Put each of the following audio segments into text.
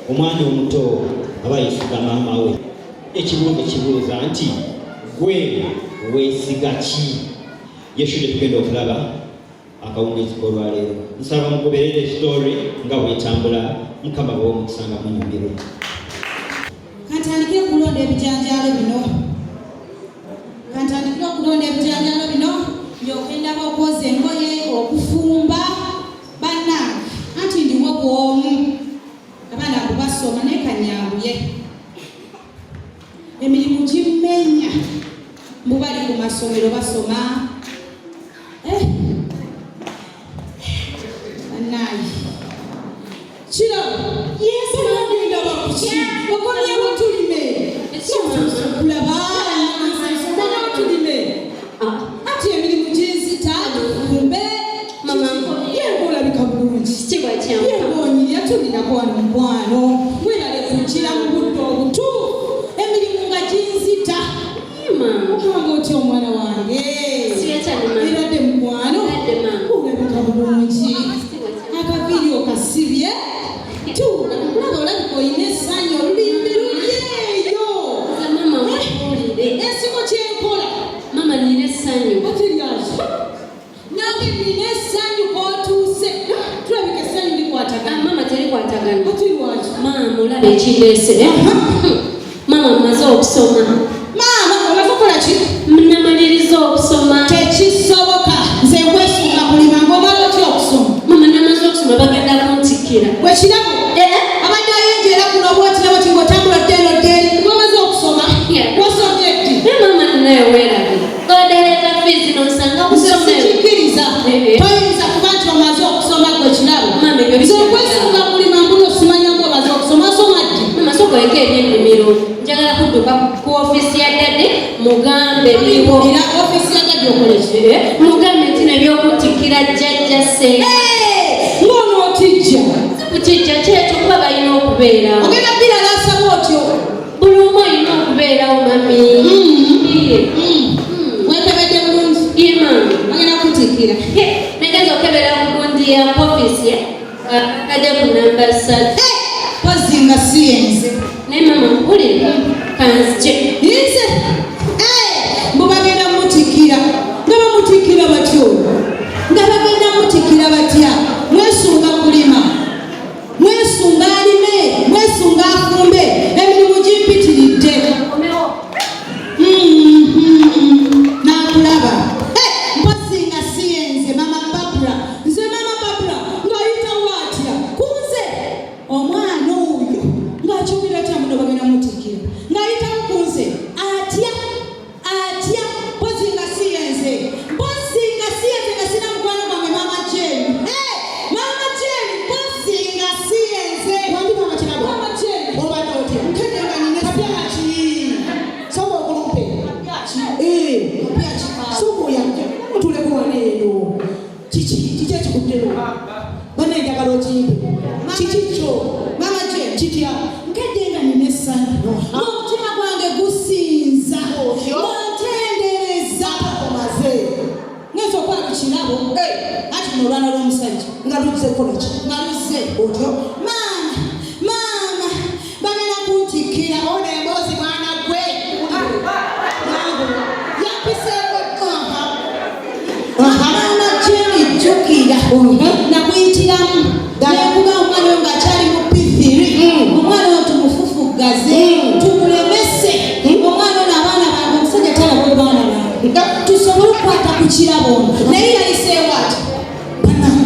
Omwana omuto aba yeesiga maama we. Ekibuuzo kibuuza nti gwe weesiga ki? Yesu gye tugenda okulaba akawungeezi k'olwaleero. Nsaba mugoberere story nga bwetambula. Mukama bawe omukisa nga munyumirwa. Kantandikire okulonda ebijanjaalo bino. Kantandikire okulonda ebijanjaalo bino ndyoke ndaba okwoza engoye, okufumba. Bannange, anti ndiwo bw'omu. Abaana mbu basoma naye kanyanguye. Emirimu gimmenya. Mbu bali ku masomero basoma. Eh. Bannange. Kirabo. Yesu nagenda bakuki? Okomyewo tulime. Kulaba. Okomyewo tulime. Ati emirimu ginzita tufumbe. Mama. Yenga olabika bulungi. Kitiibwa kya Mukama. Yenga onyirira tulinako wano mukwano. Weerale kujjira mu budde obutuufu. Emirimu nga ginzita. Maama. Okanga otya omwana wange? Siya kyali maama. Eradde mukwano. Eradde maama. Olabika bulungi. Kitiibwa kya Akaviiri okasibye. Tuula nkulaba olabika olina essanyu olulimbi luli eyo. Nze maama nkubuulire. Ensigo kyenkola. Maama nina essanyu. Ate lyaki? Nange nina essanyu k'otuuse. Tulabika essanyu likwatagana. Ah, maama terikwatagana. Ate lwaki? Maama olaba ekindeese. Maama mmaze okusoma. Maama omaze okukola ki? Namaliriza okusoma. Tekisoboka. Nze nkwesunga kulima ng'omala otya okusoma? Maama namaze okusoma bagenda kuntikkira. Gwe Kirabo. Abadde ayenjeera kuno bw'oti na bw'oti ng'otambula odda eno odda eri. Ng'omaze okusoma? Yeah. Wasomye ddi? Naye maama naye weerabira. Obadde aleeta fiizi n'onsanga ku Nze ssomero. sikikkiriza. Eh. Toyinza kuba nti omaze okusoma gwe Kirabo. Maama, ebyo Nze bikyali. okwesunga kulima mbuno simanya ng'omaze okusoma. Osoma ddi? Maama sooka oleke eby'ennimiro. Njagala kudduka ku ofiisi ya daddy mugambe biriwo. Era ofiisi ya daddy okola ki? Mugambe nti n'ebyokuntikkira jjajja ssenga. Ng'ono otijja. Si kukijja kyekyo kuba balina okubeerawo. Ogenda biralaasa bw'otyo. Buli omu alina okubeerawo mami. Iye. Weekebedde bulungi. Iye maama. Bagenda kutikkira. Nagenza okukebera ku gundi ya ofiisi akadde ku namba 3. Mpozzi nga si yenze. Naye maama nkuwulire kanzije. Nze mbu bagenda mutikkira. Nga bamutikkira batyo? Nga bagenda mutikkira batya? Mwesunga kulima. Mwesunga alime, mwesunga afumbe, emirimu gimpitiridde. Nakulaba. Mpozzi nga si yenze Mama Barbara. Nze Mama Barbara ng'ayitawo atya? Ku nze omwana oyo ng'akyogera atya muno bagenda mutikkira. Ng'ayitawo ku nze atya? Atya? Mpozzi nga si yenze. Mpozzi nga si yenze nga sina mukwano gwange Mama Jane. Mama Jane, mpozzi nga si yenze. Wangi Mama Kirabo. Mama Jane. Obadde otya? Nkedde nga nina Kapya ki? Sooka okulumpe. Kapya ki? Kapya ki? Sooka oyanja. Otuleko wano eno. Kiki? Kiki ekikuddemu? Banne njagala okimpe. Kiki kyo? Mama Jane. Kitya? Nkedde nga nina essanyu. Omutima gwange gusinza. Otyo? Ntendereza. Omaze. Ngenza okwala ku Kirabo. Anti luno olwana lw'omusajja. Nga luzze kukola ki? Nga luzze. Otyo? Maama, maama, bagenda kuntikkira. Ono emboozi mwana gwe. Yampiseeko. Maama Jane jjukira. Nakuyitiramu. Nekuba omwana oyo ng'akyali mu P3. Omwana oyo tumufufuggaze. Tumulemese. Omwana ono abaana bange omusajja talaba abaana bange. Tusobole okukwata ku Kirabo ono. Naye yayiseewo ati. Bannange,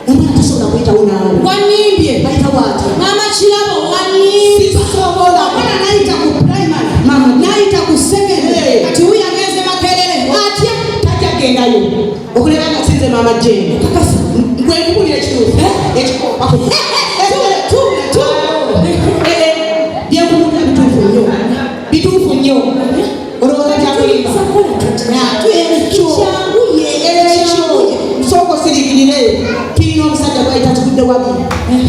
omwana tasobola kuyitawo naawe. Wannimbye. Ayitawo atya? Maama Kirabo wannimbye. Sisobola. Omwana n'ayita ku primary. Mama. N'ayita ku secondary. Hey. Kati wuyo agenze Makerere. Atya? Tajja gendayo. Okuleka nga sinze Mama Jane. Kakasa. Gwe nkubuulira ekituufu. Ekikopa. Tuula, tuula, tuula. Byenkubuulira bituufu nnyo. Bituufu nnyo. Olowooza kyakulimba. Tukola tutya? Ekyo. Kyanguye. Ekyo. Sooka osiriikirire. Tulina omusajja gwayita Tugudde Wabi.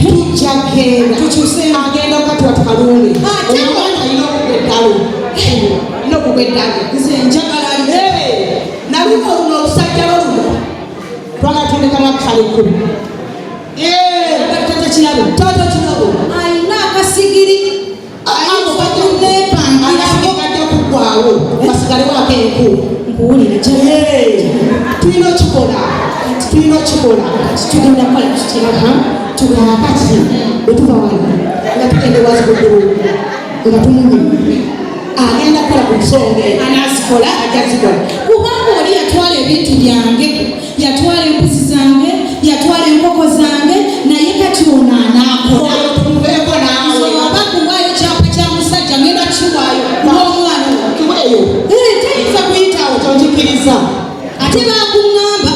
Tujja kgenda. Tukyuseemu. Agenda okukatuwa tukalunge. Ate Omwana alina okugwa eddalu. Alina okugwa eddalu. Nze njagala nnyo. Naluno luno olusajja lwo luno. Twagala tulekamu akasala ekkubo. Taata Kirabo. Taata Kirabo. Alina akasala. Wasigalewo akenku. Nkuwulira. Tulina okikola, tulina okikola. Tugenda kukola tutya? Kaakati bwe tuva wano nga tugenda ewazigugulu nga tumunyuma, agenda kukola ku nsonga eyo. Anazikola? Ajja zikola. Kubanga oli yatwala ebintu byange, yatwala embuzi zange, yatwala enkoko zange, naye kati ono anaakola? Tumuveeko naawe. Oba kuwaayo kyapa kya musajja, ngenda kiwaayo n'omwana oyo. Kiweeyo. Eh, tayinza kuyitawo. Kyokikkiriza. Ate bakuŋŋamba,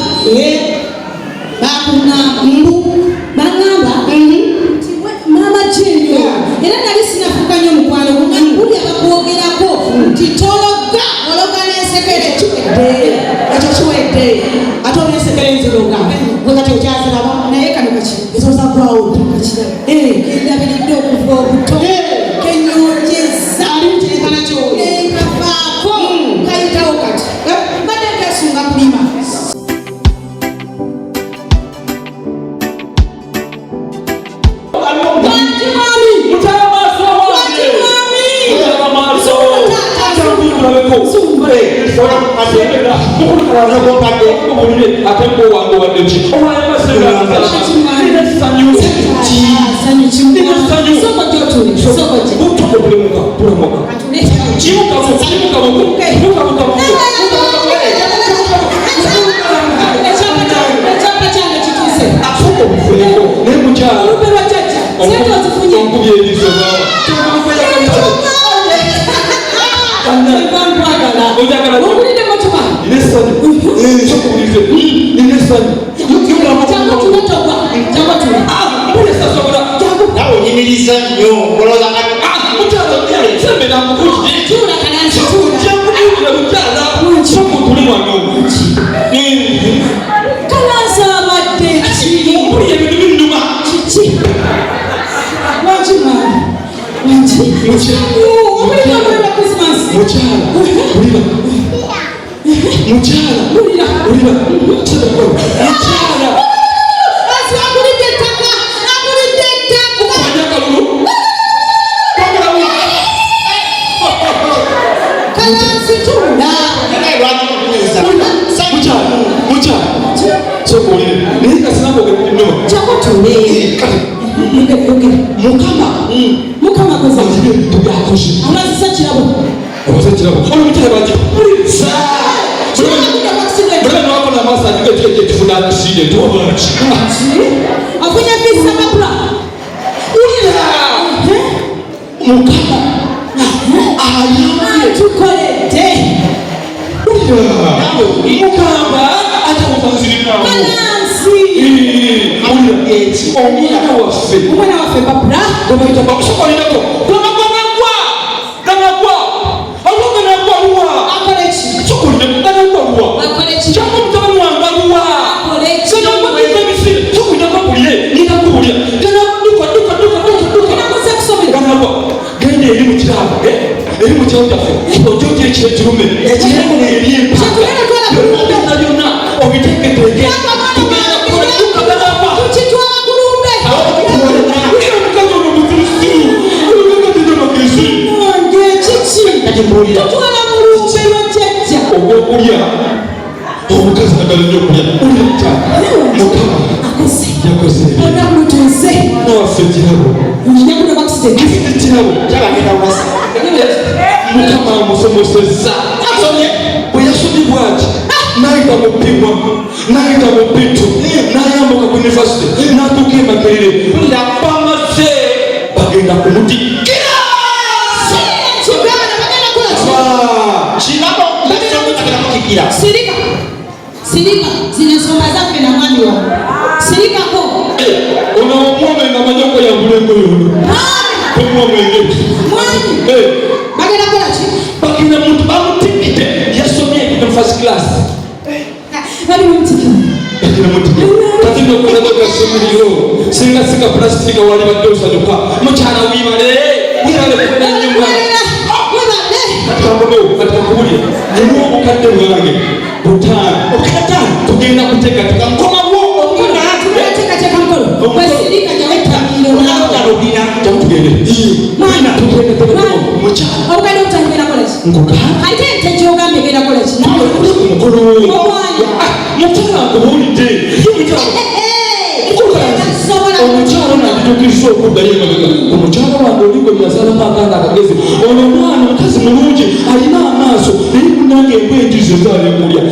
bakuŋŋamba Mbu. Baŋŋamba nti maama Jeni, era nali sinafuuka nnyo mukwano gwo, buli abakwogerako nti tologa, ologa n'ensekere. Kiwedde, ekyo kiwedde. Ate olwensekere nziroga, gwe kati okyaziraba? Naye kano kaki? Ezo zaggwawo. Kakiraba kendabiridde okuva obuto, kenyonjeza. Ali mukyenkana kyoyo. Nenkavaako, kayitawo. Kati mbadde nkesunga kulima. Wangi mwami. Mukyala maaso Wangi wange. mwami. Mukyala maaso. Kyakuyulabeko. Mukulu ate mbo wange wadde ki? Owaye masenga. Nina essanyu. Sanyu kimu. Nina essanyu. Soko gyotule, soko gye. Butuko bulemuka, bulemuka. Atule. Kimuka buko, kimuka buko. Buka buka buko. Ekyapa kyange kituuse. Asooka obufuneko naye mukyala. Olumbe lwa jjajja, sente ozifunye? Onkubye eriiso. Nva nkwagala. Onjagala nnyo. Okulidde emotoka. Nina essanyu. Sooka owulirize. Nina essanyu. Jangu tule, togwa, jangu tule. Mpulira sasobola. Nawe onyimiriza nnyo, olowooza. Mukyala, sembera nkukuti. Tuula Kalanzi, tuula. Kyakubuulira mukyala. Sooka otule wano. Kalanzi abadde ki? Mpulira ebintu binnuma. Kiki? Wangi mwami, wangi. Mukyala. Okulidde olumbe lwa Christmas. Mukyala, wulira. Mukyala. Wulira. Wulira. Mukyala. Asi agulidde ettaka, agulidde ettaka. Ani akalulu? Twagala. Kalanzi, tuula. Naye lwaki okunyumiza? Mukyala, mukyala. Sooka owulire. Naye kasina kwogera binnuma. Jangu tule. Kati Yogera, yogera. Mukama Mukama akoze. alina ebintu byakoze. Amazisa kirabo. Okoze kirabo. Ono mukyala baki? Wuliriza. Mulaba nawakola amaaso agiga ekifuna accident oba ki? Afunye visa mapula. Wulira. Mukama ayambye. Atukoledde. Wulira. Mugamba ate mutanzirinawo. Kalanzi. Wulira. Omwana waffe. Omwana waffe Babula. Gwebayita bakusokolinako. Ganagwa. Ganagwa. Aliwo ganagwa luwa. Akole ki? Sokolina ganagwa luwa. Akole ki? Kyako mutabani wange aluwa. Akole ki? Ganagwa bintu ebisire. Sokolina kubulye. Nina kubulya. Ganagwa duka duka duka duka duka. Nakoze kusomera. Ganagwa. Genda eri mu kirabo. Eri mu kirabo kyaffe. Ojja otya ekiro ekirume. Ekirabo eri empaka. Kyetugenda twala ku lumbe. Byonna byonna obiteeketeeke. Tugenda kukola duka ganagwa. Tukitwala ku lumbe. Wulira omukazi ono mutuusi. Omukazi ono magezi. Wange kiki? Kati mbuulira. Tutwala mu lumbe lwa jjajja. Ogwokulya, omukazi agala nnyo okulya. Ulira mukyala, Mukama Akoze. yakoze ebintu. Olunaku lutuuse. Mwana waffe kirabo. Njakuno accident. Kirabo. Kyaba agenda wasa. Mukama amusomosezza. Asomye. Bwe yasomye bwati nayita mu P1, nayita mu P2, nayambuka ku university, natuuka e Makerere. Bamaze bagenda kumutikkira. Kiganda bagenda kukola ki? Kirabo yasomye, agenda kutikkira. Sirika. Sirika. Zino ensonga zaffe na mwami wange. Sirikako. Ono omwome nga manyi okweyambula engoye ono. Mwami. Tomuwa mwenge. Mwami. Eh, Bagenda kukola ki? Bagenda muntu bamutikkide, yasomye egenda mu first class. Bali bamutikira. Bagenda mutikkira. Kati nokolako kasomero singa sika plastika wali badde osanyuka. Mukyala, wibale, wibale kubeera nyumba. Webale. Kati kankomewo, kati kankubulye, nina obukadde bwange 5,000. Obukadde 5? Tugenda kuteekateeka, nkomawo. Tunateekateeka mukolo. Bwesirika jawetamiiro. Obukadde 5 obulina? Tugende. Mwami. Tuteekateeka. Mwami. Mukyala. Obukadde 5 genda kukola ki? Nkugamba. Ate ente. Mukyala nkubuulidde. Omukyala nandituukiriza okuddayo emabega. Omukyala wange oli gwe yazalamu akaana akagezi. Ono omwana omukazi mulungi alina amaaso naye munange embwa enjizo zaali kulya.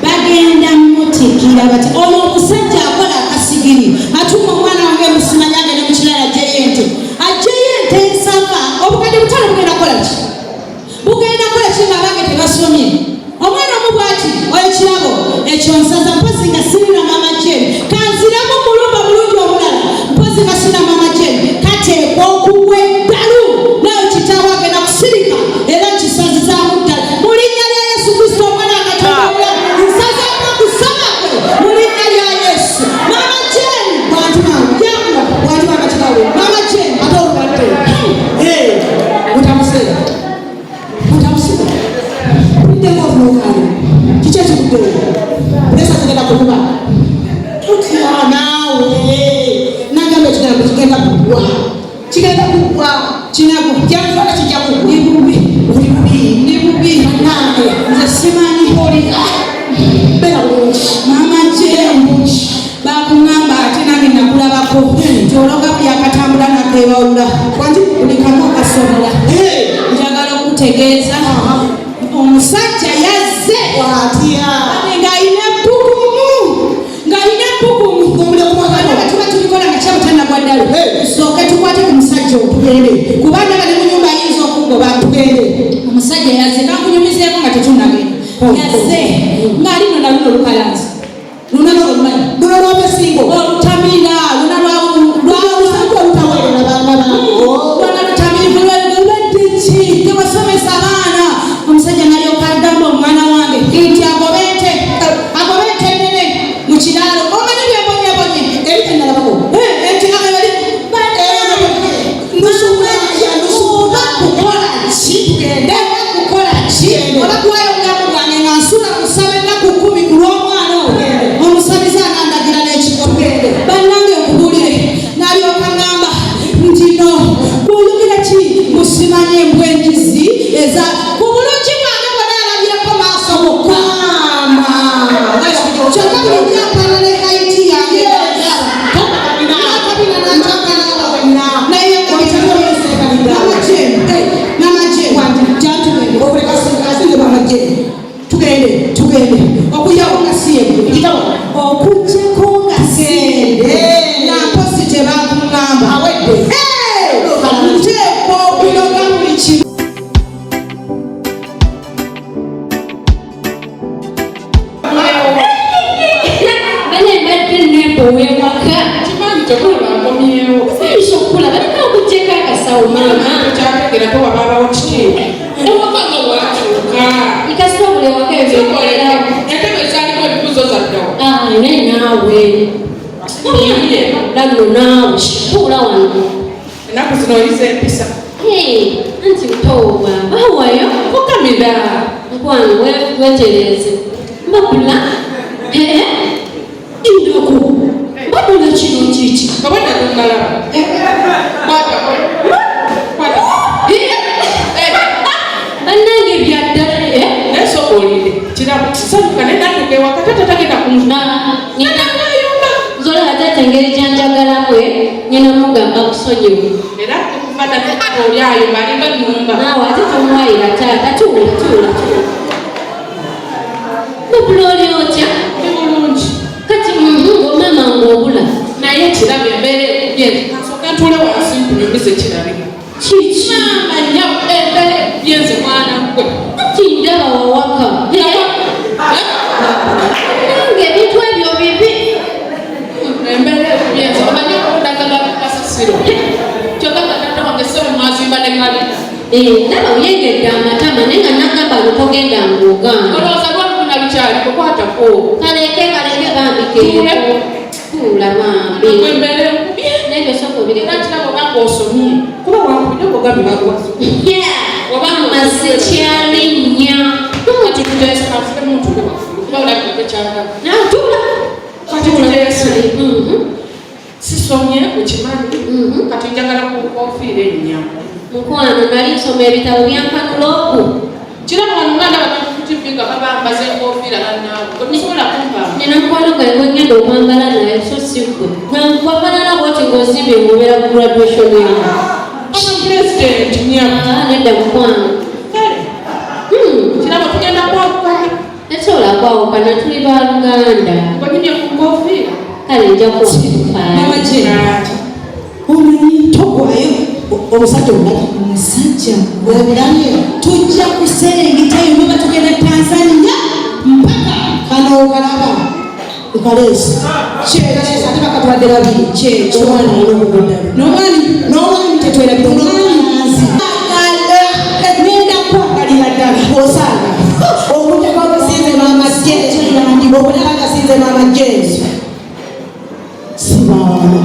Bagenda mutikira bati ono omusajja akola akasigiri atuma omwana wange musimanyi agende mu kirala ajjeyo ente, ajjeyo ente ensava. Obukadde butano bugenda kukola ki? Bugenda kukola ki nga abange tebasomye? Omwana omu bwati oyo kirabo ekyo nsaza mpozi nga sirina mama Jane kanziramu mulumba mulungi omulala mpozi nga sirina mama Jane kateekwa okugwa eddalu nayo kitaawe agenda kusirika era kisazizaamu ddala mu linnya lya Yesu Kristo omwana wa Katonda omulamu nsazaako okusaba kwe mu linnya lya Yesu. Mama Jane Bwanti mama. Yanguwa. Bwanti mama kitawe. Mama Jane Ate olubadde. Mutabuse. Mutabuse. Kuddeko otunuukaani. Kiki ekikuddewo? Pulesa zigenda kukuba. Tutya naawe. Nagamba ekigambo kigenda kuggwa. Kigenda kuggwa. Kinagwa. Kyamufala kijja kuggwa. Ndi bubi. Oli bubi. Ndi bubi. Bannange. Nze simanyi. Oli. Beera bulungi. Mama Jane bakuŋŋamba ate nange nakulabako nti ologa buli akatambula nakeebawula Wangi. Buli kamu akasobola. Njagala okutegeeza omusajja yazze Watya. ng'alina ebbugumu, ng'alina ebbugumu. Bana tuba tubikola nga kyabutannagwa ddala. Tusooke tukwate ku musajja otugende kubanga bali mu nyumba ayinza okungoba. Tugende. Omusajja yazze kankunyumizeeko nga tetunnagenda. Yazze ng'ali no naluno olukalanzi luna lwolumanyi Luno lw'omusingo. Olutamira luna Omusajja olutaweerera baana baabo. lwana lutamiivu lwalwadde ki tewasomesa abaana. Omusajja nalyoka agamba omwana wange nti agobe ente, agobe ente ennene mu kiraalo. Omanyi byembonyebonye Eri tennalabako. Ente Nusu kukola ki? Tugende. Kukola ki? Oba kuwayo obulamu bwange nga nsula kusaba ennaku 10 ku lw'omwana oyo. Omusamize anandagira n'ekigo. Tugende. Bannange nkubuulire n'alyoka ŋŋamba nti no bw'oyogera ki musimanye embwa enjizi eza ku bulungi bwange bwonna alabyeko maaso bokka. Kyokka bulijjo ampaana ne Haiti yange. Nakabina n'akyakalaba. Naye Mama Jane, Mama Jane, jantugende. Asinze mama Jane. Tugende, tugende. Okujjako nga si yegwe. Okujjako nga si yegwe. Nga mpozi tebakuŋŋamba. Awedde. Nteekwa okuloga buli kimu. Bane mbadde nempowa ewaka. Kimanyi tokulaba nkomyewo. Siyinza okulaba nina okuggyeko akasawo maama. Kyategerako wabaabawo kiki? Ewaka nga wakyuka. Ikasita buli ewaka ebyo Tukolera. Entebe ezaalimu ebibuuzo zaddawo. Naye naawe. Lano naawe tuula wano. Ennaku zino oyize empisa. Anti mutoowa bawayo. Fukamira. Mukwano wetereeze. Mbabula. Indako. Mbabula kino kiki? Kabona tungalaba. Kwata. Kwata. Bannange bya ddala. Naye sooka olinde. Kirabo kisanyuka naye nadduka ewaka taata tagenda kunzuna. Nzola taata engeri gyanjagalamu nyina mugamba kusonyiwa. Era okuva taata oli ayomba alinga nnumba. Naawe ate tomuwayira taata tuula tuula tuula. Mbabula oli otya? Ndi bulungi. Kati ng'omama ng'obula. Naye kirabo embeera ekubye. Kasooka ntuule wansi nkunyumize kirabe. Kiki? Maama nnyabo embeera ekubye nze mwana gwe. Anti ndaba wawaka. Nange ebintu ebyo bibi. Embeera ekubye nze omanyi okundagala ku kasasiro. Kyokka nga taata wange ssebo mwazimba ne kalina. Ndaba oyengedde amatama naye nga nagamba lutogenda ng'ogaana. Olowooza lwalufuna lukyaliko kwatako. Kaleke kaleke bambi keeko. Tuula bambi. Embeera ekubye. Naye byosooka obireka. Era kirabo obanga osomye. Kuba wankubidde ng'ogambye bakuwasa. Oba Maama sikyalinnya. Kati tuteesa kanfune muntu gwe waggulu kuba olabika Tokyagala. Natula. Kati tuteese. Sisomye okimanyi. Kati njagala ku nkofiira ennya. Mukwano nali nsoma ebitabo byampanula oku. Kirabo wano nga ndaba ku TV nga babambaza enkofiira bannaabwe. Gwe tosobola kumpa. Nina mukwano gwange gwe ngenda okwambala naye so si ggwe. Wafaanana bw'oti ng'osimbye ng'obeera ku graduation yange. Ono pulezidenti nnyabo. Ah, nedda mukwano. Kale. Kirabo tugenda kwawukana. Tetusobola kwawukana tuli ba luganda. Onyumye ku nkofiira. Kale nja kukupa. Mama Jane. Omanyi togwayo omusajja omulala. Omusajja Omulabye. Tujja kuserengetayo noba tugenda Tanzania mpaka Kano okalaba. Nkaleesi. Kyekyo. Ate bakatwadde babiri. Kyekyo. Omwana alina okuguddayo. N'omwami N'omwami tetwerabira omwami. N'omwanzi. Agala ngenda kwagalira ddala. Osaaga. Okujjako agasinze maama James. Okulaba agasinze maama James. Si baana.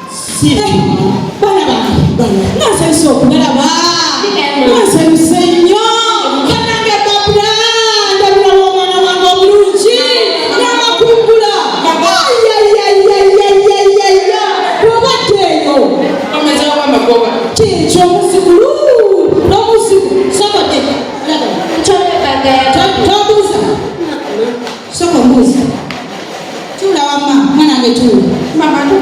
Si Baana bange. baana. Nga nsanyuse okubalaba. Nga nsanyuse nnyo. Bannange Babula, ndabirawo omwana wange omulungi. N'amakungula. Ayayayayayayaya. Bw'obadde eyo. Omazeewo amagoba. Kyekyo omuzzukulu. N'omuzzukulu. Sooka odde. Laba. Ntwala ebbaga ya Tombuuza. Sooka ombuuze. Tuula wamma, mwana wange tuula. Mama ate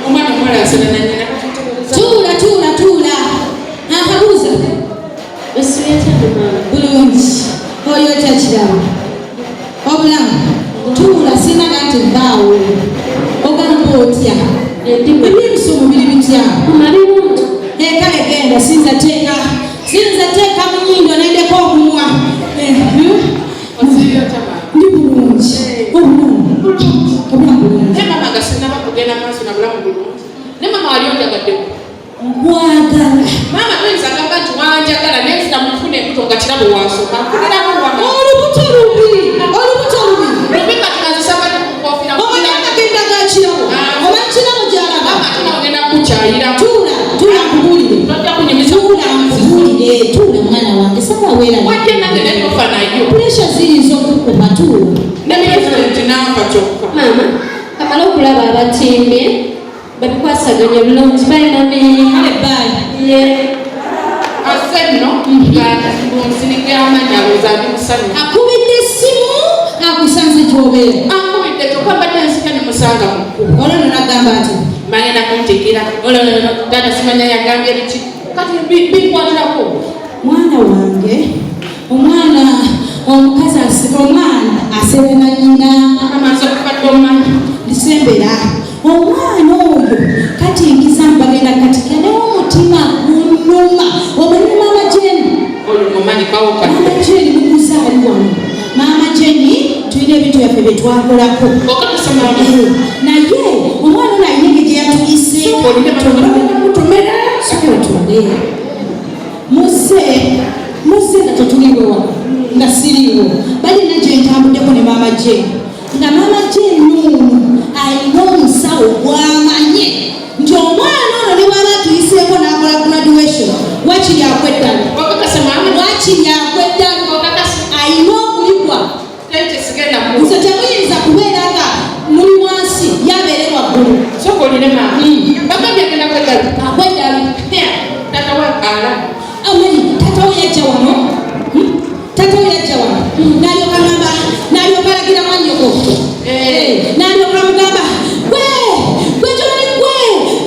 omwana omuwala asena na nnyina. Tuula, tuula, tuula. Akabuuza. Osibye otya mama? Bulungi. Oli otya Kirabo? Obulamu. Tuula, sinaga nti vaawo. Ogamba otya? Ndi mu- Ebyemisomo biri bitya? Mama birungi. Kale genda, sinza teeka mu nnyindo nendeka omumwa. Osibye otya mama? Ndi bulungi. Obulamu. Obulamu bulungi. Naye mama nga sinnaba kugenda maaso na bulamu bulungi. Ne mama wali onjagaddeko. Nkwagala. Maama toyinza gamba nti wanjagala naye nfuna mufuna embuto nga Kirabo wansoma. Nfuniramu wama. Olubuto lubi. Olubuto lubi. Lubi kati nga nze sambadde ku nkofiira. Omanyi akagenda ga Kirabo. Omanyi Kirabo gy'alaga. Maama ate nawe ogenda kukyayira. Tuula, tuula nkubuulire. Tojja kunyumiza. Tuula nkubuulire. Tuula mwana wange, saba weerabire. Wajja nange naye tofa nayo. Puresha ziyinza okukuba, tuula. Ne pulezidenti n'afa kyokka. Maama, kamale okulaba abatimbye babikwasaganya bulungi. Bye mami. Kale bye. Ye. Azze nno nga nsinika amaanyi alowooza ndi musanyufu. Akubidde essimu akusanze gy'obeera. Ankubidde kyokka mbadde nsika ne musanga mu kkubo. Olwo nno n'agamba ati, Manya nakuntikira, olwo nno taata simanya yagambye biki. Kati binkwatirako. Mwana wange, omwana omukazi omwana aserena nnyina. Mama nze okufa tomanyi. Lisembera. Omwana oyo kati nkiza mbagenda katikira naye omutima gunnuma. Omanyi Maama Jane? Oyo mumanyi kawo kati. Maama Jane mukuza ali wano. Maama Jane tulina ebintu byaffe bye twakolako. Okakasa maama. Naye omwana ono alina engeri gye yatuyiseeko. Olina bagenda kumutomera. Sooka otule. Muzze, muzze nga tetuliiwo wano, nga siriiwo. Balina gye ntambuddeko ne Maama Jane. Nga Maama Jane ono alina omusawo gw'amanye nti omwana ono ne bw'aba atuyiseeko n'akola graduation, wakiri akwa eddalu. Okakasa maama. Wakiri akwa eddalu. Okakasa. Alina okuligwa. Tente sigenda ku. Nze temuyinza kubeera nga muli wansi, yabeere waggulu. Sooka olire maama. Bagambye agenda kwa eddalu. Akwa eddalu. Taata we ala. Amanyi, taata we yajja wano. Taata we yajja wano. N'alyoka ngamba, n'alyoka alagira mwannyoko. N'alyoka amugamba, gwe, gwe gy'oli gwe,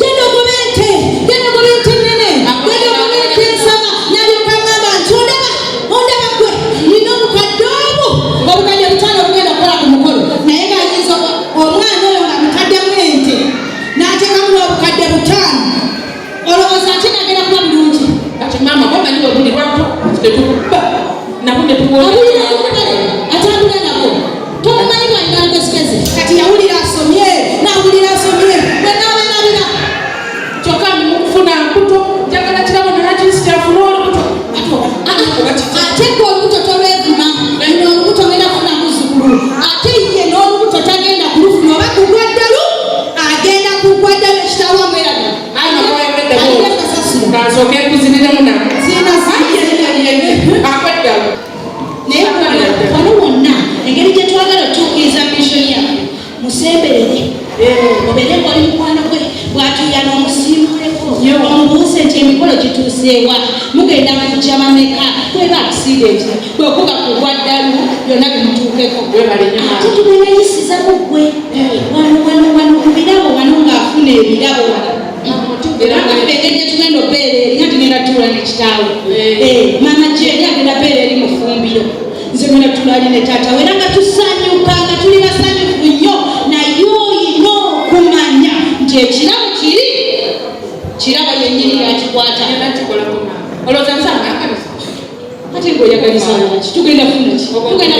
genda ogobe ente, genda ogobe ente ennene, genda ogobe ente ensava. N'alyoka angamba nti, ondaba, ondaba gwe, nina obukadde obu, obukadde butaano obugenda kukola ku mukolo. Naye ng'ayinza omwana oyo ng'amutaddemu ente, n'ateekamu n'obukadde butaano. Olowooza nti nagenda kuba bulungi? Kati maama, bw'omanyi bwe buli lwatu, tetukuba. Nabo ne tuwona. Awulira obukale, atambula nabo. Tomumanyi bw'alina lugezigezi. Kati yawulira asomye, n'awulira asomye, bwe n'abeerabira. Kyokka ndi mu kufuna mbuto, njagala Kirabo naye kinsi kyafuna olubuto. Ate oba oba kiki? Ate gwe olubuto tolwevuma, nno olubuto ngenda kufuna muzzukulu. Ate ye n'olubuto tagenda kulufuna, oba kugwa ddalu, agenda kugwa ddalu ekitaawe amwerabira. Ayi, mama wayogedde Alina bw'otyo. kasasiro. Kansooke nkuziriremu na. Zirina Ayi, zirina. ye, ye, ye. Akwa eddalu. Naye wano wonna engeri gye twagala Omusemberere obeere ng'oli mukwano gwe, bw'atuuya n'omusiimuleko, omubuuze nti emikolo gituuseewa, mugenda kujja bameka, bweba accident bwekuba kugwa ddalu, byonna bimutuukeko. Ate tugenda yisiza ku ggwe wano wano wano mu birabo wano, ng'afuna ebirabo wano, era nga ffe engeri gye tugenda obeera eri nga tugenda tuula ne kitaawe. Maama Jeri agenda beera eri mu ffumbiro, nze ngenda tuula ali ne taata we, era nga tusanyuka, nga tuli basanyufu nnyo. Naye oyina okumanya nti ekirabo kiri kirabo yennyini yakikwata. Olowooza nze amwagaliza? Ate ng'oyagaliza lwaki? Tugenda funa ki? Tugenda